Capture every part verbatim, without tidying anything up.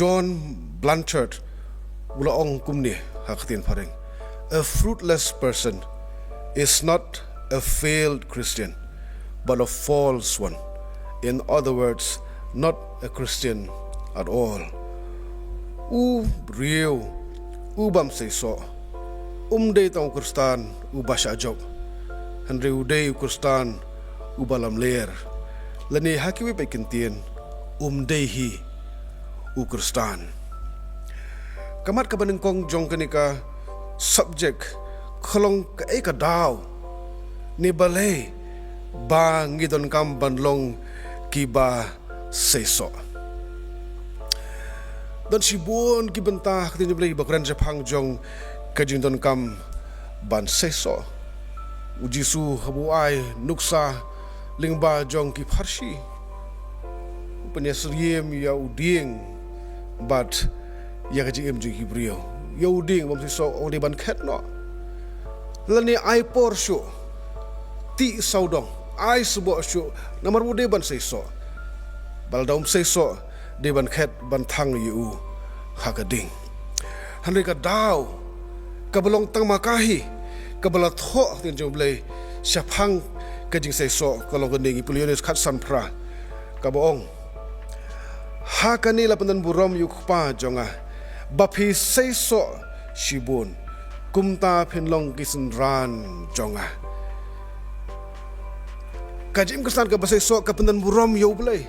John Blanchard u la ong kumne ha ka ktien phareng: "A fruitless person is not a failed Christian, but a false one. In other words, not a Christian at all." U briew u bym seisoh um dei tang u Khristan u ba shah jop, hynrei u dei u Khristan u ba lamler, lane ha kiwei pat ki ktien, um dei hi u Khristan. Ka mat kaba nyngkong jong kane ka subject ka long kaei ka daw ne balei ba ngi donkam ban long kiba seisoh. Don shibun ki bynta ha ka ktien jong U Blei ba kren shaphang jong ka jingdonkam ban seisoh. U Jisu haba u ai nuksa lyngba jong ki pharshi, u pynïasyriem ïa u dieng bad ïa ka jingim jong ki briew. Ïa u dieng bym seisoh u dei ban khet noh, lane ai por shuh, tih sawdong, ai sboh shuh, namar u dei ban seisoh. Ba lada um seisoh, dei ban khet ban thang ïa u ha ka ding. Hynrei ka daw kaba long tang ma ka hi kaba la thoh ha ka ktien jong U Blei shaphang ka jingseisoh ka long kane, ngi pule Ïoannis khatsan phra, kaba ong: "Ha kane la pyndon burom ïa u Kpa jong nga, ba phi seisoh shibun, kumta phin long ki synran jong nga." Ka jingim Khristan kaba seisoh ka pyndon burom ïa U Blei,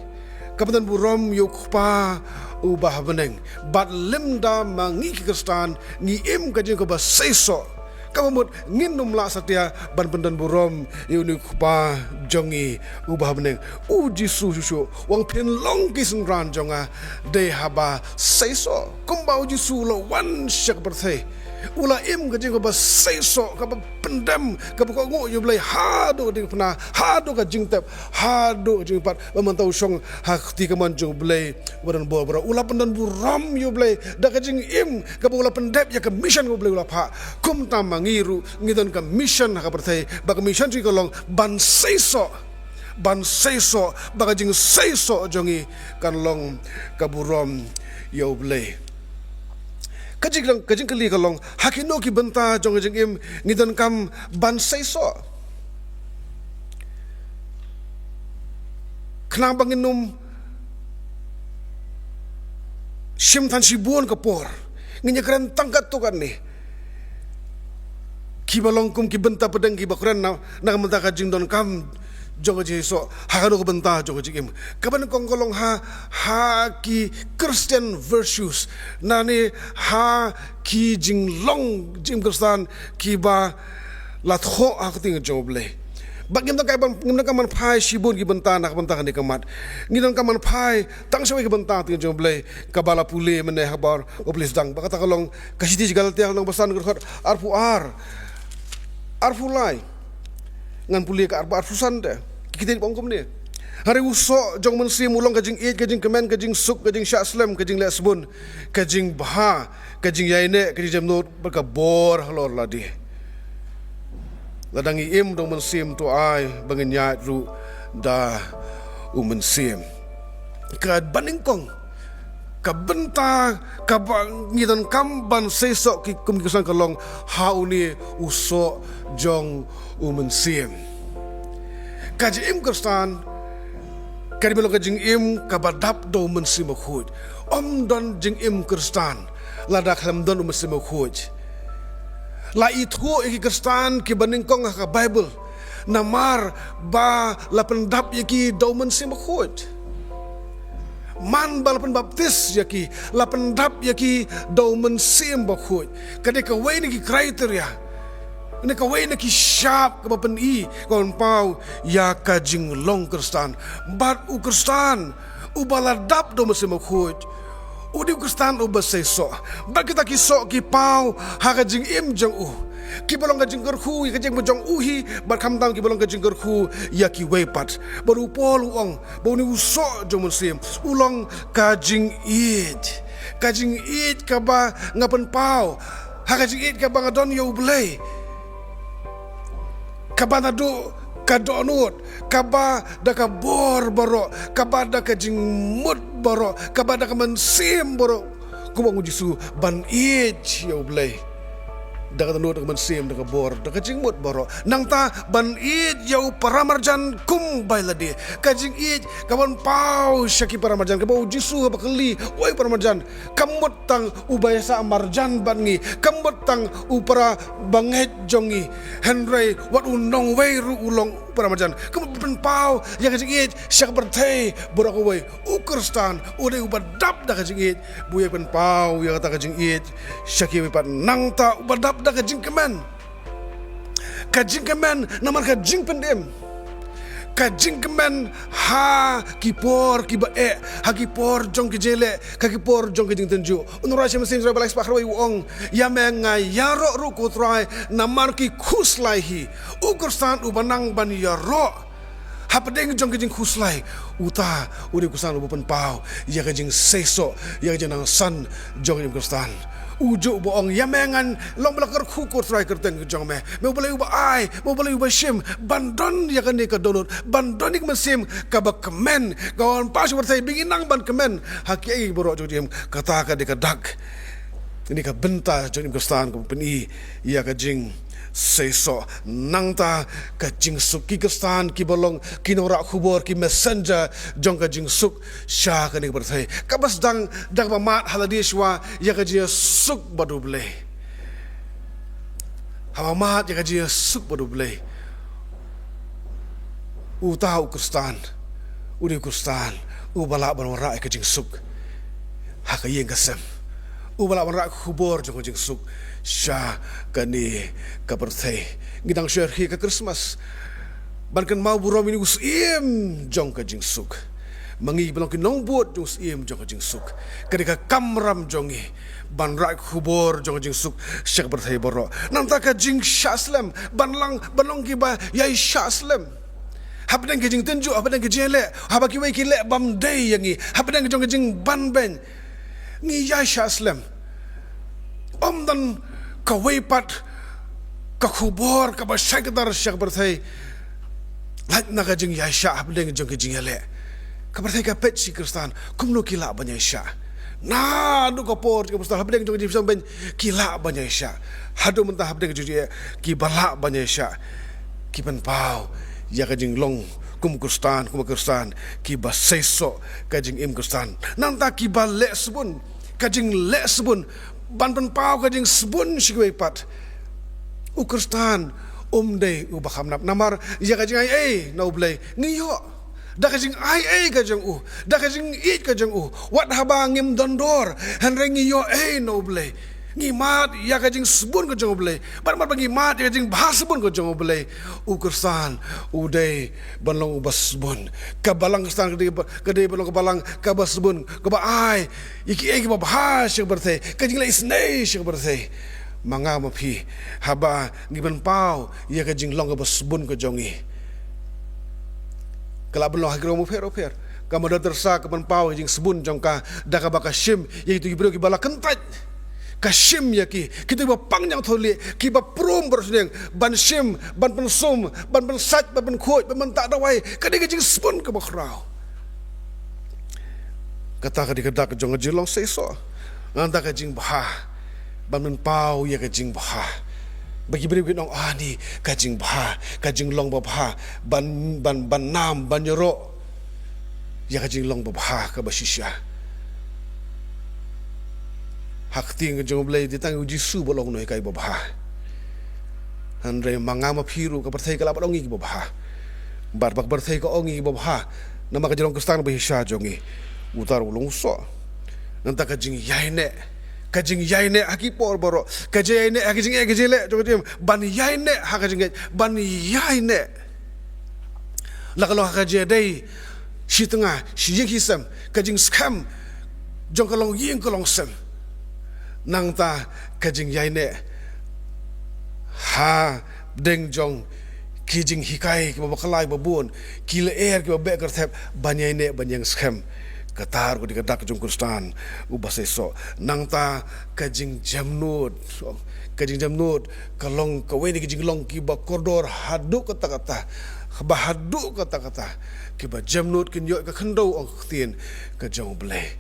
ka pyndon burom ïa u Kpa uba ha bneng. Bad lymda ma ngi ki Khristan ngi im ka jingim kaba seisoh, kaba mut ngin ym lah satia ban pyndon burom ïa une u Kpa jong ngi uba ha bneng. U Jisu shuh shuh u ong phin long ki synran jong nga dei haba seisoh. Kumba u Jisu u la wan sha ka pyrthei, u la im ka jingim kaba seisoh, kaba pyndem, kaba kohnguh ïa U Blei haduh ka diengphna, haduh ka jingtep, haduh ka jingpat, ba mynta u shong ha ka kti kamon jong U Blei uba don bor baroh. U la pyndon burom ïa U Blei da ka jingim kaba u la pyndep ïa ka mission U Blei u la phah. Kumta ma ngi ruh ngi don ka mission ha ka pyrthei, ba ka mission jong ngi ka long ban seisoh, ban seisoh, ba ka jingseisoh jong ngi kan long ka burom ïa U Blei. Ka jingkylli, ka jingkylli ka long, ha kino ki bynta jong ka jingim ngi donkam ban seisoh? Khnang ba ngin ym shim than shibun ka por, ngin ïakren tang katto katne. Kiba long kum ki bynta pdeng kiba kren na, na ka bynta ka jingdonkam jong ka jingseisoh ha kano ka bynta jong ka jingim. Kaba nyngkong ka long ha, ha ki Christian virtues, lane ha ki jinglong jingim Khristan kiba la thoh ha ka ktien jong U Blei. Ba ngim donkam ban, ngim donkam ban phai shibun ki bynta na ka bynta kane ka mat. Ngi donkam ban phai tang shawei ki bynta ha ka ktien jong U Blei kaba la pule mynne ha ka por ba pule sdang. Ba kata ka long ka shithi sha ki Galatia lynnong ba san, ka dkhot arphew ar, arphew lai. Ngan pule ka arphew ar, arphew san te. Ki ktien ba ong kumne: Hynrei u soh jong u mynsiem u long ka jingïeit, ka jingkmen, ka jingsuk, ka jingshah slem, ka jingleh sbun, ka jingbha, ka jingïaineh, ka jingjemnud bad ka bor halor lade. Lada ngi im da u Mynsiem, to ai ba ngin ïaid ruh da u Mynsiem. Kaba nyngkong, ka bynta kaba ngi donkam ban seisoh ki, kum ki Khristan ka long ha une u soh jong u Mynsiem. Ka jingim Khristan ka dei ban long ka jingim kaba dap da u Mynsiem Bakhuid. Ym don jingim Khristan lada khlem don u Mynsiem Bakhuid. La ithuh ïa ki Khristan kiba nyngkong ha ka Baibl namar ba la pyndap ïa ki da u Mynsiem Bakhuid. Man ba la pynbaptis ïa ki, la pyndap ïa ki da u Mynsiem Bakhuid. Ka dei kawei na ki criteria, ne kawei na ki shap kaba pyni, kaba pynpaw ïa ka jinglong Khristan. Bad u Khristan uba la dap da u Mynsiem Bakhuid u dei u Khristan uba seisoh. Bad kita ki soh ki paw ha ka jingim jong u, kiba long ka jingkyrkhu ïa ka jingim jong u hi, bad khamtam kiba long ka jingkyrkhu ïa kiwei pat. Bad u Paul u ong ba une u soh jong u Mynsiem u long ka jingïeit. Ka jingïeit kaba nga pynpaw ha ka jingïeit kaba nga don ïa U Blei, kaba naduh ka dohnud, kaba da ka bor baroh, kaba da ka jingmut baroh, kaba da ka mynsiem baroh, kumba ong u Jisu, ban ïeit ïa U Blei da ka dohnud, da ka mynsiem, da ka bor, da ka jingmut baroh. Nangta ban ïeit ïa u paramarjan kum ba ïalade. Ka jingïeit kaban paw sha ki paramarjan, kaba u Jisu haba kylli uwei u paramarjan, kam mut tang uba ïasah marjan bad ngi, kam mut tang u parabangeit jong ngi, hynrei wat u nongwei ruh u long u paramarjan. Kam mut ban paw ïa ka jingïeit sha ka pyrthei baroh kawei. U Khristan u dei uba dap da ka jingïeit, ba u ïai pynpaw ïa kata ka jingïeit sha kiwei pat. Nangta uba dap da ka jingkmen, ka jingkmen namar ka jingpynim, ka jingkmen ha ki por kiba eh, ha ki por jong ki jingïaleh, ha ki por jong ki jingtynjuh. U Nongrwai Mynsiem Hynrei ba lai spah khatwei u ong: Ïa me nga ïaroh ruh, ko Trai, namar ki khuslai hi. U Khristan uba nang ban ïaroh hapdeng jong ki jingkhuslai, uta u dei u Khristan uba pynpaw ïa ka jingseisoh, ïa ka jingnang san jong ka jingim Khristan. U juh ba ong: Ïa me ngan long ba la kyrkhu, ko Trai, kyrteng ka jong me. Me U Blei uba ai, me U Blei uba shim ban don ïa kane ka dohnud, ban don ïa ka mynsiem kaba kmen, kaban paw sha ka pyrthei ba ngi nang ban kmen ha kiei baroh jong ka jingim. Kata ka dei ka dak, kane ka bynta jong ka jingim Khristan kaba pyni ïa ka jing seisoh. Nangta ka jingsuk, ki Khristan kiba long ki nongrah khubor, ki messenger jong ka jingsuk sha kane ka pyrthei. Kaba sdang da kaba mad ha lade shuwa ïa ka jingïasuk bad U Blei. Haba mad ïa ka jingïasuk bad U Blei, uta u Khristan u dei u Khristan uba lah ban wanrah ïa ka jingsuk ha ka ïing ka sem, uba lah ban rah khubor jong ka jingsuk sha kane ka pyrthei. Ngi dang shu ïa ka Christmas ban kynmaw burom ïa une u syiem jong ka jingsuk. Ma ngi ba long ki nongbud jong u syiem jong ka jingsuk, ka dei ka kamram jong ngi ban rah khubor jong ka jingsuk sha ka pyrthei baroh. Nangta ka jingshah slem, ban long, ban long kiba ïai shah slem hapdeng ka jingtynjuh, hapdeng ka jingïaleh, haba kiwei ki leh bym dei ïa ngi, hapdeng jong ka jingbanbeiñ, ngi ïai shah slem. Ym don kawei pat ka khubor kaba shai kdar sha ka pyrthei lait na ka jingïaishah hapdeng jong ka jingïaleh. Ka pyrthei ka peit sha ki Khristan kumno ki lah ban ïaishah. Naduh ka por jong ki Apostol hapdeng jong ka jingpynbeiñ ki lah ban ïaishah. Haduh mynta hapdeng jong ki, kiba lah ban ïaishah, ki pynpaw ïa ka jinglong kum Khristan, kum Khristan kiba seisoh ka jingim Khristan. Nangta kiba leh sbun, ka jingleh sbun ban pynpaw ka jingsbun sha kiwei pat. U Khristan um dei uba khamnap namar ïa ka jingai ei na U Blei ngi ïoh da ka jingai ei ka jong u, da ka jingïeit ka jong u. Wat haba ngim don dor, hynrei ngi ïoh ei na U Blei. Ngi mad ïa ka jingsbun ka jong U Blei. Bad namar ba ngi mad ïa ka jingbha sbun ka jong U Blei, u Khristan u dei ban long uba sbun. Ka balang Khristan ka dei ba, ka dei ban long ka balang kaba sbun, kaba ai ïa kiei kiba bha sha ka pyrthei, ka jingleh isynei sha ka pyrthei. Ma nga ma phi, haba ngi pynpaw ïa ka jinglong kaba sbun ka jong ngi, ka lah ban long ha ki rong bapher bapher. Ka Mother Teresa ka pynpaw ïa ka jingsbun jong ka da kaba ka shim ïa kito ki briew kiba la kyntait. Ka shim ïa ki, kito kiba pang jingthohlieh, kiba prum baroh shnong, ban shim, ban pynsum, ban pynsait, ban pynkhuid, ban pyntah dawai. Ka dei ka jingsbun kaba khraw. Kata ka dei ka dak jong ka jinglong seisoh. Nangta ka jingbha, ban pynpaw ïa ka jingbha, ba ki briew kin ong, ani ka jingbha, ka jinglong babha, ban, ban, ban nam, ban ïaroh ïa ka jinglong babha kaba shisha. Ha ka ktien ka jong U Blei dei tang u Jisu ba long u nonghikai babha. Hynrei ma nga ma phi ruh ka pyrthei ka lah ban ong ngi kiba bha. Bad ba ka pyrthei ka ong ngi kiba bha namar ka jinglong Khristan ba shisha jong ngi, uta ruh u long u soh. Nangta ka jingïaineh, ka jingïaineh ha ki por baroh, ka jingïaineh ha ka jingeh ka jingleh jong ka jingim, ban ïaineh ha ka jingeh, ban ïaineh. La ka long ha ka jingïadei shi tnga, shi ïing shi sem, ka jingskhem jong ka longïing ka longsem. Nangta ka jingïaineh hapdeng jong ki jinghikai kiba bakla kiba bun, ki lyer kiba beh kyrthep, ban ïaineh ban ïeng skhem. Kata ruh ka dei ka dak jong u Khristan uba seisoh. Nangta ka jingjemnud, ka jingjemnud ka long kawei na ki jinglong kiba kordor haduh katta katta. Haba haduh katta katta, kiba jemnud kin ïoh ka khyndew, ong ka ktien ka jong U Blei.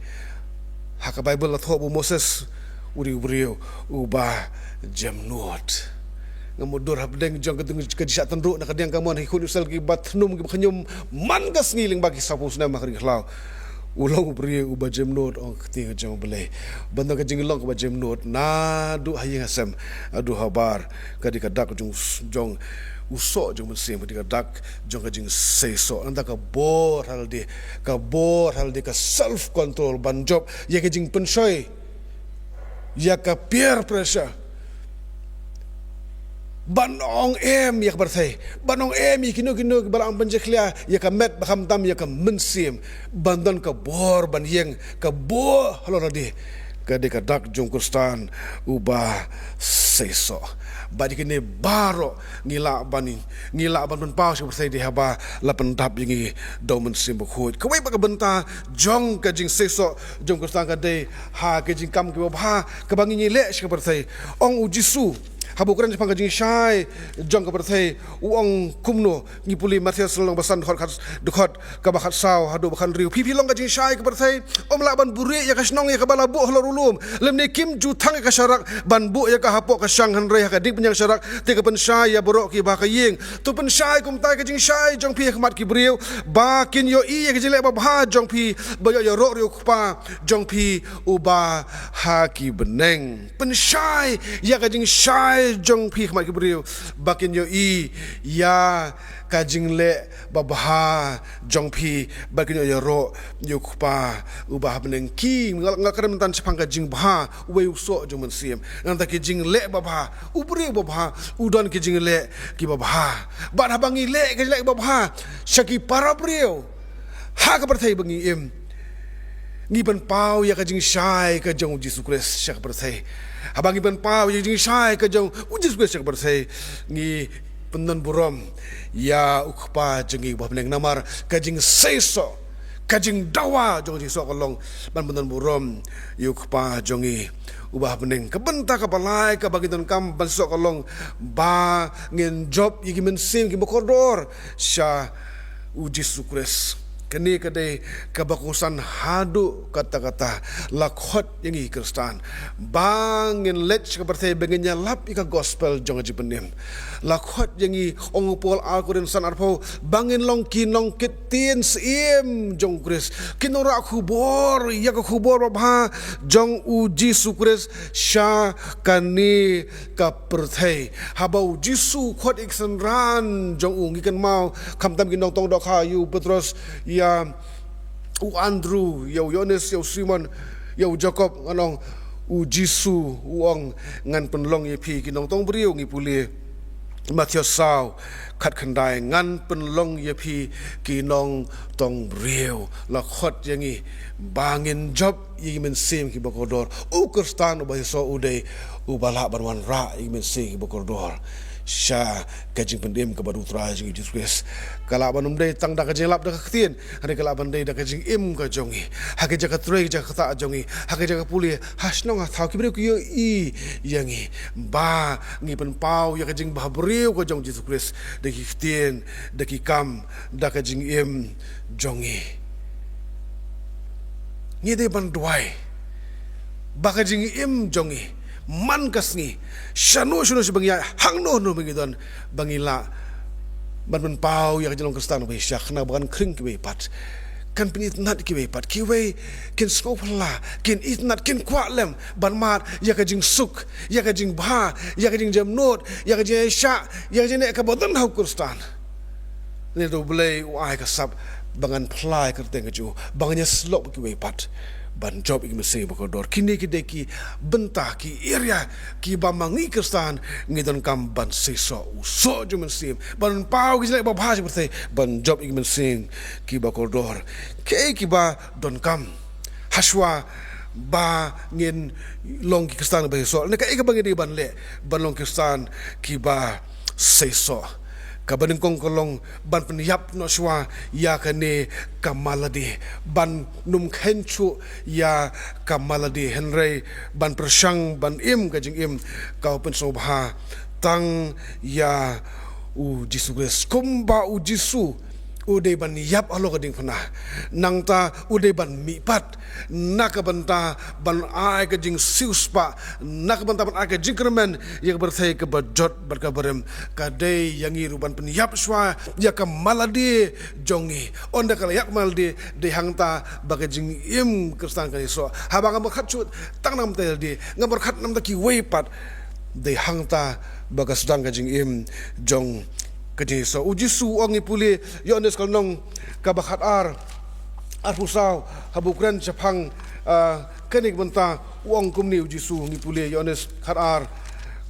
Ha ka Baibl la thoh ba u Moses u dei u briew uba jemnud. Nga mutdur hapdeng jong ka jingshah tynruh na ka diang kamon ha ki khun Israel kiba thnum kiba khñium man ka sngi lyngba ki saphew snem ha ka ri khlaw. U long u briew uba jemnud, ong ka ktien ka jong U Blei. Ban don ka jinglong kaba jemnud naduh ha ïing ha sem haduh habar, ka dei ka dak jong, jong u soh jong u mynsiem, ka dei ka dak jong ka jingseisoh. Nangta ka bor ha lade, ka bor ha lade, ka self control ban jop ïa ka jingpynshoi ïa ka peer pressure. Ban ong em ïa ka pyrthei, ban ong em ïa kino kino kiba la ong ban jakhlia ïa ka met, ba khamtam ïa ka mynsiem. Ban don ka bor ban ïeng, ka bor halor lade, ka dei ka dak jong u Khristan uba seisoh. Bad ïa kine baroh ngi lah ban, ngi lah ban pynpaw sha ka pyrthei dei haba la pyndap ïa ngi da u Mynsiem Bakhuid. Kawei pat ka bynta jong ka jingseisoh jong u Khristan ka dei ha ka jingkam kaba bha kaba ngi, ngi leh sha ka pyrthei. Ong u Jisu haba u kren shaphang ka jingshai jong ka pyrthei, u ong kumno? Ngi pule Mathaios lynnong ba san, dkhot khat, dkhot kaba khatsaw haduh ba khathynriew. Phi, phi long ka jingshai ka pyrthei. Ym lah ban buhrieh ïa ka shnong ïa kaba la buh halor u lum, lymne kim ju thang ïa ka sharak ban buh ïa ka hapoh ka shang, hynrei ha ka diengphniang sharak te ka pynshai ïa baroh kiba ha ka ïing. To pynshai kumta ïa ka jingshai jong phi ha khmat ki briew, ba kin ïohi ïa ka jingleh babha jong phi, ba ïoh ïaroh ïa u Kpa jong phi uba ha ki bneng. Pynshai ïa ka jingshai jong phi ha khmat ki briew, ba kin ïohi ïa ka jingleh babha jong phi, ba kin ïoh ïaroh ïa u Kpa uba ha bneng. Ki, nga, nga kren mynta shaphang ka jingbha, uwei u soh jong u mynsiem. Nangta ki jingleh babha, u briew babha u don ki jingleh kiba bha. Bad haba ngi leh ki jingleh babha sha ki para briew ha ka pyrthei ba ngi im, ngi pynpaw ïa ka jingshai ka jong u Jisu Khrist sha ka pyrthei. Haba ngi pynpaw ïa ka jingshai ka jong u Jisu Khrist sha ka pyrthei, ngi pyndon burom ïa u Kpa jong ngi uba ha bneng. Namar ka jingseisoh, ka jingdawa jong ka jingseisoh ka long ban pyndon burom ïa u Kpa jong ngi uba ha bneng. Ka bynta kaba lai kaba ngi donkam ban seisoh ka long ba ngin jop ïa ki mynsiem kiba kordor sha u Jisu Khrist. Kane ka dei kaba kongsan haduh katta katta. La khot ïa ngi Khristan ba ngin leit sha ka pyrthei ba ngin ïalap ïa ka gospel jong ka jingpynim. La khot ïa ngi, ong u Paul, ar Korinth san arphew, ba ngin long ki nongkit ktien syiem jong u Khrist, ki nongrah khubor ïa ka khubor babha jong u Jisu Khrist sha kane ka pyrthei. Haba u Jisu u khot ïa ki synran jong u, ngi kynmaw khamtam ki nongtong dohkha, ïa u Petros, ïa u Andrew, ïa u Ïoannis, ïa u Simon, ïa u Jakob, ngan ong, u Jisu u ong, ngan pynlong ïa phi ki nongtong briew. Ngi pule Mathaios saw, khat khyndai, ngan pynlong ïa phi ki nongtong briew. La khot ïa ngi ba ngin jop ïa ki mynsiem kiba kordor. U Khristan uba seisoh u dei uba lah ban wanrah ïa ki mynsiem kiba kordor sha ka jingpynim kaba dei u Trai jong ngi Jisu Khrist. Ka lah ban ym dei tang da ka jingïalap da ka ktien, hynrei ka lah ban dei da ka jingim ka jong ngi, ha ka jaka trei, jaka ktah jong ngi, ha ka jaka pule, ha shnong ha thaw, ki briew ki ïohi ïa ngi ba ngi pynpaw ïa ka jingbhabriew ka jong Jisu Khrist da ki ktien, da ki kam, da ka jingim jong ngi. Ngi dei ban duwai ba ka jingim jong ngi man ka sngi, shano shano sha ba ngi ïaid, hangno hangno ba ngi don, ba ngi lah ban pynpaw ïa ka jinglong Khristan ba shisha, khnang ba kan khring kiwei pat, kan pynitynnad kiwei pat, kiwei kin sngewphylla, kin itynnad, kin kwah lem ban mad ïa ka jingsuk, ïa ka jingbha, ïa ka jingjemnud, ïa ka jingïaishah, ïa ka jingleh kaba don ha u Khristan. Ngi da U Blei u ai ka sap ba ngan phylla ïa ka kyrteng ka jong u, ba ngan ïasyllok bad kiwei pat ban jop ïa ki mynsiem ba kordor. Kine ki dei ki bynta, ki area kiba ma ngi Khristan ngi donkam ban seisoh, u soh jong u mynsiem, ban paw ki jingleh babha sha pyrthei, ban jop ïa ki mynsiem kiba kordor. Kiei kiba donkam hashwa ba ngin long ki Khristan ba seisoh, ne kaei kaba ngi dei ban leh ban long Khristan kiba seisoh? Kaba nyngkong ka long ban pynïap noh shwa ïa kane ka mal lade, ban ym kheiñ shuh ïa ka mal lade, hynrei ban pyrshang ban im ka jingim kaba pynsngewbha tang ïa U Jisu Khrist, kumba u Jisu u dei ban ïap halor ka diengphna, nangta u dei ban mihpat na ka bynta ban ai ka jingsiewspah, na ka bynta ban ai ka jingkyrmen ïa ka pyrthei kaba jot bad kaba rim. Ka dei ïa ngi ruh ban pynïap shuwa ïa ka malade jong ngi. Ynda ka la ïap ka malade, dei hangta ba ka jingim Khristan kan ïasoh. Haba ngam pyrkhat shuh tang na ka bynta ïalade, ngam pyrkhat namar kiwei pat, dei hangta ba ka sdang ka jingim jong ka jingïasoh. U Jisu u ong, ngi pule Ïoannis ka lynnong kaba khatar, arphew saw, haba u kren shaphang, ah, kane ka bynta, u ong kumne u Jisu, ngi pule Ïoannis khatar,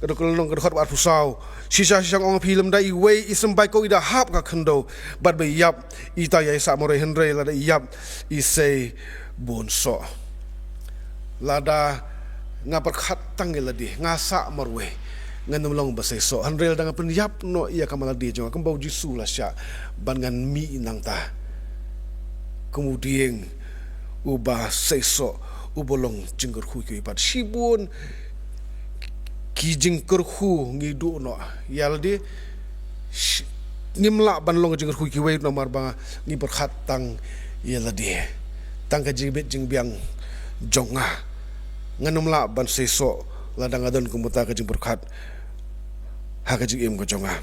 ka dei ka lynnong ka dkhot ba arphew saw. Shisha shisha nga ong ïa phi, lymda iwei i symbai kong i da hap ha ka khyndew bad ba i ïap, ita i ïai sah marwei, hynrei lada i ïap, i sei bun soh. Lada nga pyrkhat tang ïalade, nga sah marwei, ngan ym long ba sei soh. Hynrei lada nga pynïap noh ïa ka malade jong nga, kumba u Jisu u la shah, ban ngan mih nangta kum u dieng uba sei soh, uba long jingkyrkhu ïa kiwei pat. Shibun ki jingkyrkhu ngi duh noh ïalade, sh-, ngim lah ban long jingkyrkhu ïa kiwei namar ba ngi pyrkhat tang ïalade, tang ka jingbit jingbiang jong nga. Ngan ym lah ban sei soh lada nga don kumta ka jingpyrkhat ha ka jingim ka jong nga.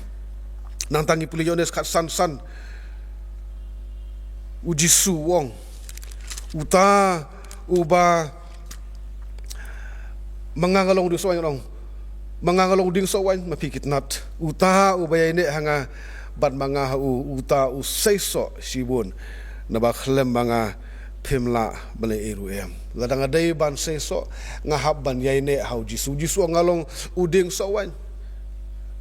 Nangta ngi pule Ïoannis khatsan san, u Jisu u ong, uta uba ma nga nga long u dieng sohwaiñ, nga ong, ma nga nga long u dieng sohwaiñ, ma phi ki tnat. Uta uba ïaineh ha nga bad ma nga ha u, uta u sei soh shibun, naba khlem ma nga phim lah ban leh ei ruh em. Lada nga dei ban sei soh, nga hap ban ïaineh ha u Jisu. U Jisu u ong, nga long u dieng sohwaiñ,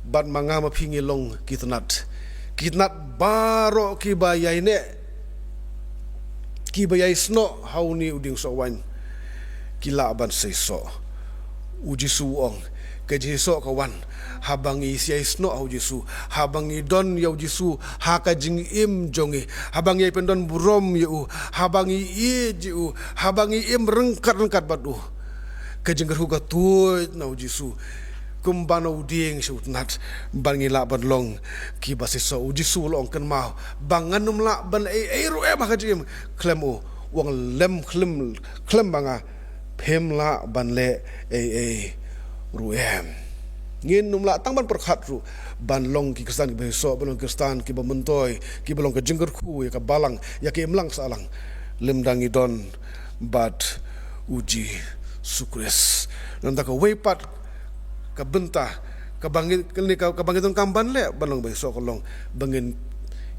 bad ma nga ma phi ngi long ki tnat. Ki tnat baroh kiba ïaineh, kiba ïaisnoh ha une u dieng sohwaiñ, ki lah ban sei soh. U Jisu u ong, ka jingsoh ka wan haba ngi ïaisnoh ha u Jisu, haba ngi don ïa u Jisu ha ka jingim jong ngi, haba ngi ïai pyndon burom ïa u, haba ngi ïeit ïa u, haba ngi im ryngkat ryngkat bad u. Ka jingkyrkhu ka tuid na u Jisu, kumba na u dieng sha u tnat, ban ngi lah ban long kiba sei soh. U Jisu u la ong, kynmaw ba ngan ym lah ban ei ei ruh em ha ka jingim khlem u. U ong, lem khlem, khlem ma nga phim lah ban leh ei ei ruh em. Ngin ym lah tang ban pyrkhat ruh ban long ki Khristan kiba sei soh, ban long Khristan kiba myntoi, kiba long ka jingkyrkhu ïa ka balang, ïa ka imlang sahlang, lymda ngi don bad u Jisu Khrist. Nangta kawei pat ka bynta kaba ngi, kane ka, kaba ngi donkam ban leh ban long ba sei soh ka long ba ngin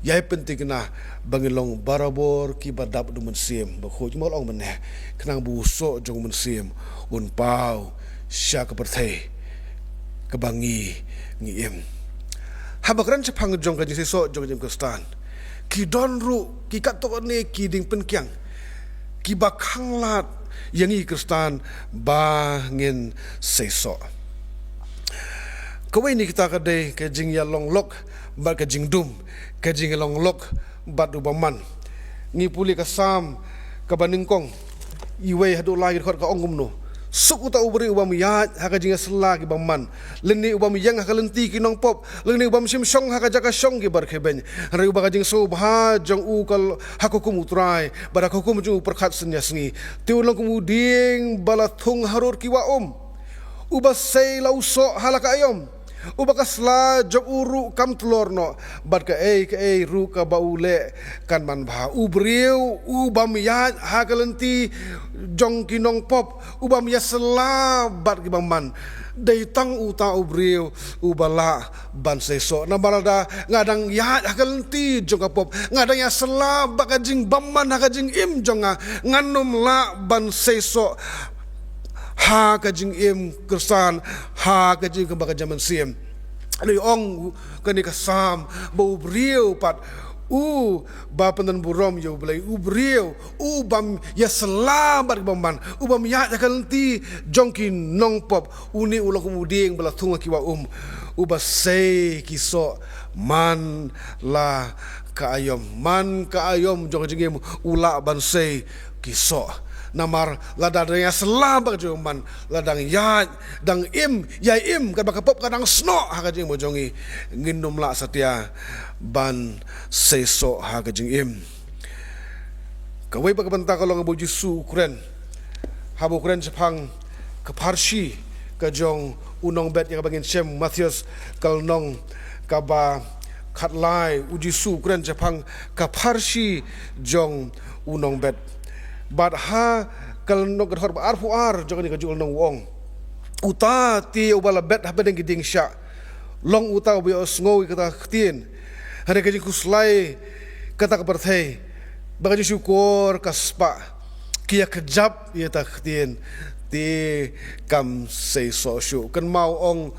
ïai pynthikna ba ngin long barabor kiba dap da u Mynsiem Bakhuid, kumba la ong mynne, khnang ba u soh jong u Mynsiem un paw sha ka pyrthei kaba ngi, ngi im. Haba kren shaphang jong ka jingseisoh jong ka jingim Khristan, ki don ruh ki katto katne ki diengpyngkiang kiba khanglad ïa ngi Khristan ba ngin seisoh. Kawei na kita ka dei ka jingïalonglok bad ka jingdum, ka jingïalonglok bad u bymman. Ngi pule ka Salm kaba nyngkong, iwei haduh lai ki dkhot, ka ong kumno: Suk uta u briew u bym ïaid ha ka jingïasylla ki bymman, lane u bym ïeng ha ka lynti ki nongpop, lane u bym shim shong ha ka jaka shong ki barkhebeiñ. Hynrei uba ka jingsngewbha jong u ka l-, ha ka hukum U Trai, bad ha ka hukum jong u u pyrkhat synñia sngi. Te un long kum u dieng ba la thung harud ki wah um, uba sei la u soh ha la ka aïom, uba ka sla jong u ruh kam tlor noh, bad kaei kaei ruh kaba u leh kan manbha. U briew u bym ïaid ha ka lynti jong ki nongpop, u bym ïasylla bad ki bymman, dei tang uta u briew uba lah ban seisoh. Namar lada nga dang ïaid ha ka lynti jong ka pop, nga dang ïasylla bad ka jingbymman ha ka jingim jong nga, ngan ym lah ban seisoh ha ka jingim Khristan, ha ka jingim kaba ka jaid mynsiem. Ngi ong kane ka Salm ba u briew pat uba pyndon burom ïa U Blei, u briew u bym ïasylla bad ki bymman, u bym ïaid ha ka lynti jong ki nongpop, une u long kum u dieng ba la thung ha ki wah um, uba sei ki soh man la ka aïom, man ka aïom jong ka jingim u lah ban sei ki soh. Namar lada dang ïasylla bad ka jingbymman, lada dang ïaid, dang im, ïai im, katba ka pop ka dang snoh ha ka jingim ka jong ngi, ngin ym lah satia ban seisoh ha ka jingim. Kawei pat ka bynta ka long ba U Jisu u kren, haba u kren shaphang ka pharshi ka jong u nongbet, ïa kaba ngin shem Mathaios ka lynnong kaba khatlai. U Jisu u kren shaphang ka pharshi jong u nongbet. Bad ha ka lynnong, ka dkhot ba arphew ar jong kane kajuh ka lynnong, u ong: Uta te uba la bet hapdeng ki dieng shiah, long uta uba ïohsngew ïa kata ka ktien, hynrei ka jingkhuslai kata ka pyrthei, bad ka jingshukor ka spah, ki ïa kjap ïa kata ka ktien, te kam seisoh shuh. Kynmaw, ong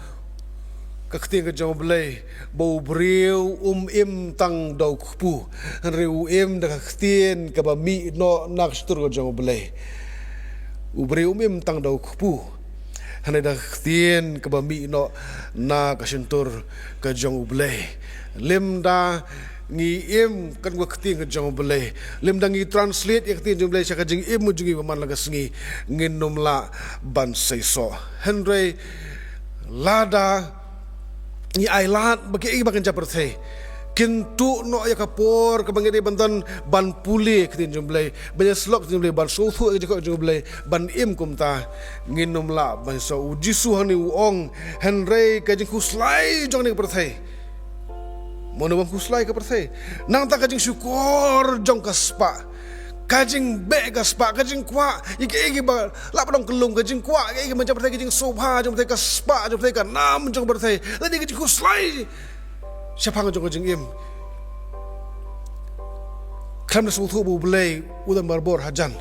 ka ktien ka jong U Blei ba u briew um im tang da u kpu, hynrei u im da ka ktien kaba mih noh na ka shyntur ka jong U Blei. U briew um im tang da u kpu, hynrei da ka ktien kaba mih noh na ka shyntur ka jong U Blei. Lymda ngi im katkum ka ktien ka jong U Blei, lymda ngi translate ïa ka ktien jong U Blei sha ka jingim jong ngi ba man la ka sngi, ngin ym lah ban seisoh. Hynrei lada ngi ailad ba kiei kiei ba kin jia pyrthei kin tuh noh ïa ka por kaba ngi dei ban don ban pule ka ktien jong U Blei, ban ïa syllok ka ktien jong U Blei, ban sngewthuh ïa ka jingkyrkhu jong U Blei, ban im kumta, ngin ym lah ban seisoh. U Jisu hangne u ong, hynrei ka jingkhuslai jong kane ka pyrthei. Mano bym khuslai ka pyrthei? Nangta ka jingshukor jong ka spah, ka jingbeh ka spah, ka jingkwah ïa kiei kiei ba lah ban long kyllum, ka jingkwah ïa kiei kiei ba jia pyrthei, ka jingsngewbha jong pyrthei, ka spah jong pyrthei, ka nam jong pyrthei, lane ka jingkhuslai shaphang jong ka jingim. Khlem da sngewthuh ba U Blei u don barabor hajan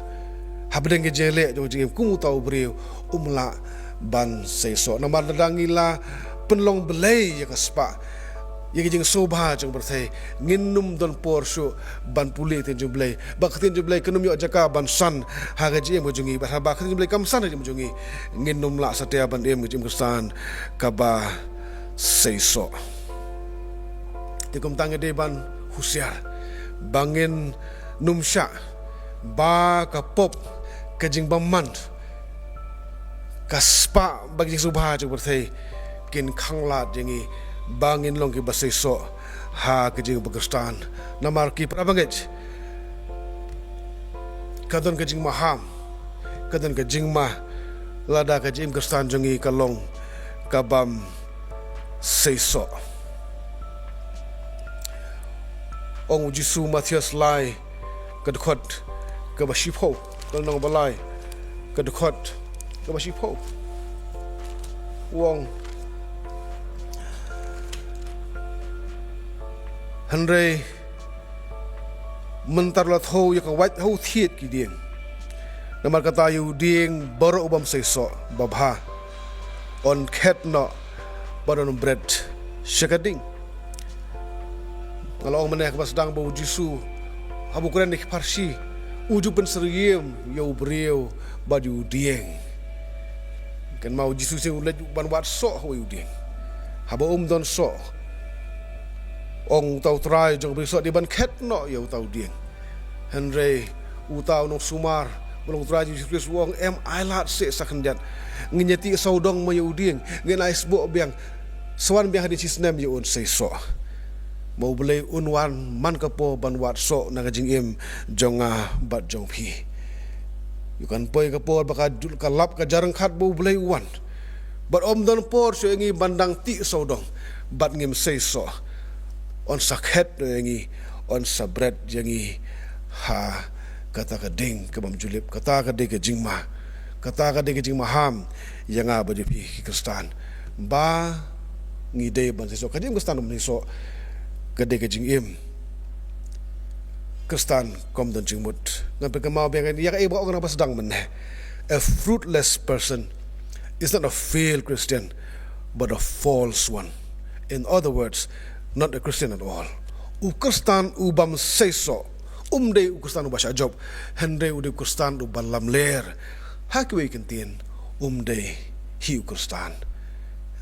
hapdeng ka jingïaleh jong ka jingim, kum uta u briew um lah ban seisoh. Namar lada ngi la pynlong blei ïa ka spah, ïa ka jingsngewbha jong pyrthei, ngin ym don por shuh ban pule ka ktien jong U Blei. Ba ka ktien jong U Blei kan ym ïoh jaka ban san ha ka jingim ka jong ngi. Bad haba ka ktien jong U Blei kam san ha ka jingim jong ngi, ngin ym lah satia ban im ka jingim Khristan kaba seisoh. Te kumta ngi dei ban husiar ba ngin ym shah ba ka pop, ka jingbymman, ka spah bad ka jingsngewbha jong pyrthei kin khanglad ïa ngi ba ngin long kiba seisoh ha ka jingim ba Khristan. Namar ki para bangeit, ka don ka jingmaham, ka don ka jingma lada ka jingim Khristan jong ngi ka long kabym seisoh. Ong U Jisu, Mathaios lai, ka dkhot kaba shiphew, ka lynnong ba lai, ka dkhot kaba shiphew, u ong: Hynrei mynta la thew ïa ka wait ha u thied ki dieng. Namar kata ïa u dieng baroh u bym seisoh babha un khet noh bad un bret sha ka ding. Nga la ong mynne ha kaba sdang ba U Jisu haba u kren ïa ki pharshi, u ju pynsyriem ïa u briew bad ïa u dieng. Kynmaw, U Jisu shisien u leit ban wad soh ha uwei u dieng. Haba um don soh, ong uta u trai jong ka brisoh, dei ban khet noh ïa uta u dieng. Hynrei uta u nongsumar, ba long u trai jong U Jisu Khrist, u ong: Em, ai lad seh sa khyndiat. Ngin ïa tih sawdong mo ïa u dieng, ngin ai sboh biang, sa wan biang hadien shisnem ïa un seisoh. Ba U Blei un wan man ka por ban wad soh na ka jingim jong nga bad jong phi. Ïoh kan poi ka por ba ka jul ka lap ka jia ryngkat ba U Blei u wan. Bad ym don por shuh ïa ngi ban dang tih sawdong bad ngim seisoh. Un sa khet noh ïa ngi, un sa bret ïa ngi ha kata ka ding kabym ju lip. Kata ka dei ka jingma, kata ka dei ka jingmaham ïa nga bad ïa phi ki Khristan, ba ngi dei ban seisoh. Ka jingim Khristan bym seisoh ka dei ka jingim Khristan kaba ym don jingmut. Ngan pynkynmaw biang ïa kaei ba nga ong na ba sdang mynne. A fruitless person is not a failed Christian, but a false one. In other words, not a Christian at all. U Khristan u bym seisoh um dei u Khristan uba shah jop, hynrei u dei u Khristan uba lamler. Ha kiwei ki ktien, um dei hi u Khristan.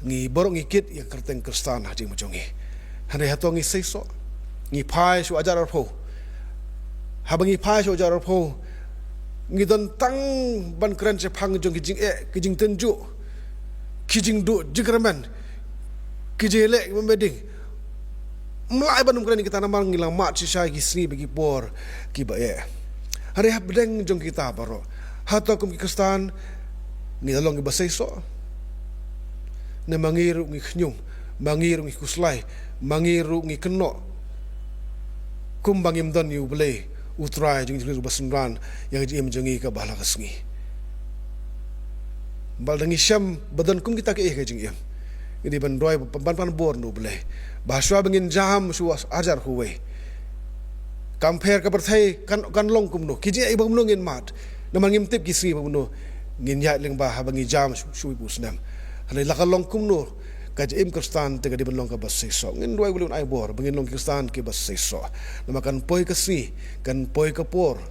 Ngi baroh ngi kit ïa ka kyrteng Khristan ha jingim jong ngi. Hynrei hato ngi seisoh? Ngi phai sha u hajar arphew. Haba ngi phai sha u hajar arphew, Ngi don tang ban kren shaphang jong ki jingeh, ki jingtynjuh, ki jingduh jingkyrmen, ki jingleh ki bymdei. Ym lah ban ym kren ïa kita namar ngi la mad shisha ïa ki sngi bad ki por kiba eh. Hynrei hapdeng jong kita baroh, hato kum ki Khristan ngi la long kiba seisoh? Ne ma ngi ruh ngi khñium, ma ngi ruh ngi khuslai, ma ngi ruh ngi kynnoh kumba ngim don ïa U Blei U Trai jong ngi, U Blei uba synran ïa ka jingim jong ngi kaba ha la ka sngi? Bad lada ngi shem ba don kum kita kiei kiei ki jingim, ngi dei ban duwai ban pan bor na U Blei ba shuwa ba ngin jam sha u ar hajar kawei, kam pher ka pyrthei kan, kan long kumno, ki jingeh ba kumno ngin mad, namar ngim tip ki sngi ba kumno ngin ïaid lyngba haba ngi jam sha, sha uwei u snem. Hynrei la ka long kumno, ka jingim Khristan te ka dei ban long kaba seisoh. Ngin duwai U Blei un ai bor ba ngin long Khristan kiba seisoh, namar kan poi ka sngi, kan poi ka por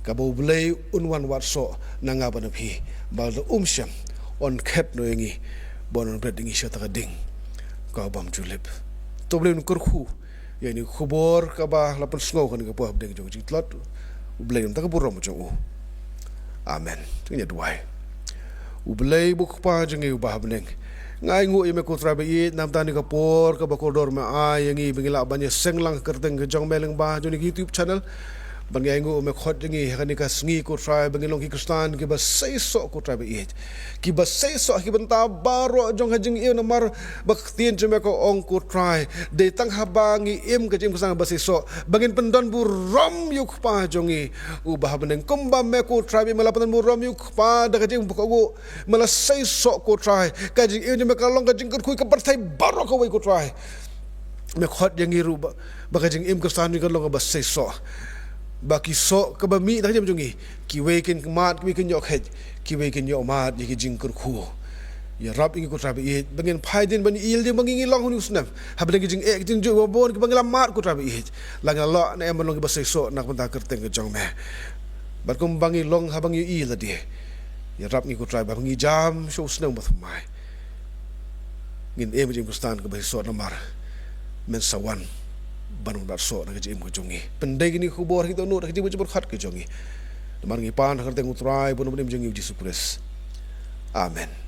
kaba U Blei un wan wad soh na nga bad na phi. Bad lada um shem, un khet noh ïa ngi, bad un bret ïa ngi sha kata ka ding kaba ym ju lip. To U Blei un kyrkhu ïa kane ka khubor kaba la pynsngew ha kane ka por hapdeng jong ka jingtlot. U Blei un ai ka burom jong u. Amen. To ngin ïa duwai. U Blei uba U Kpa jong ngi uba ha bneng, nga ainguh ïa me ko Trai ba ïeit, namar kane ka por kaba kordor me ai ïa ngi ba ngin lah ban ïaseng lang ha ka kyrteng ka jong me lyngba jong kane ka YouTube channel. Bad nga ainguh ïa me khot jong ngi ha kane ka sngi ko Trai ba ngin long ki Khristan kiba seisoh ko Trai ba ïeit, kiba seisoh ha ki bynta baroh jong ka jingim, namar ba ka ktien jong me ka ong ko Trai, dei tang haba ngi im ka jingim Khristan ba seisoh ba ngin pyndonburom ïa U Kpa jong ngi uba ha bneng. Kumba me ko Trai ba me la pyndonburom ïa U Kpa da ka jingim ba kohnguh, me la seisoh ko Trai, ka jingim jong me ka long ka jingkyrkhu ïa ka pyrthei baroh kawei ko Trai. Me khot ïa ngi ruh ba, ba ka jingim Khristan jong ngi kan long kaba seisoh, ba ki soh kiba mih na ka jingim jong ngi, kiwei kin mad, kiwei kin ïoh kheit, kiwei kin ïoh mad ïa ki jingkyrkhu. Ïarap ïa ngi ko Trai ba ïeit ba ngin phai dien ban ïohi ïa lade ba ngi, ngi long ha une u snem, hapdeng ki jingeh ki jingjuh ba bun kiba ngi la mad ko Trai ba ïeit, la ngi la lah ne em ban long kiba seisoh na ka bynta ka kyrteng ka jong me. Bad kumba ngi long haba ngi ïohi ïa lade, ïarap ngi ko Trai ba haba ngi jam sha u snem uba thymmai, ngin im ka jingim Khristan kaba seisoh, namar men sa wan ban wanrah soh na ka jingim ka jong ngi. Pyndei kane ka khubor ha ki dohnud, ha ka jingim jingpyrkhat ka jong ngi. Namar ngi pan ha ka kyrteng U Trai bad U Nongpynim jong ngi U Jisu Khrist. Amen.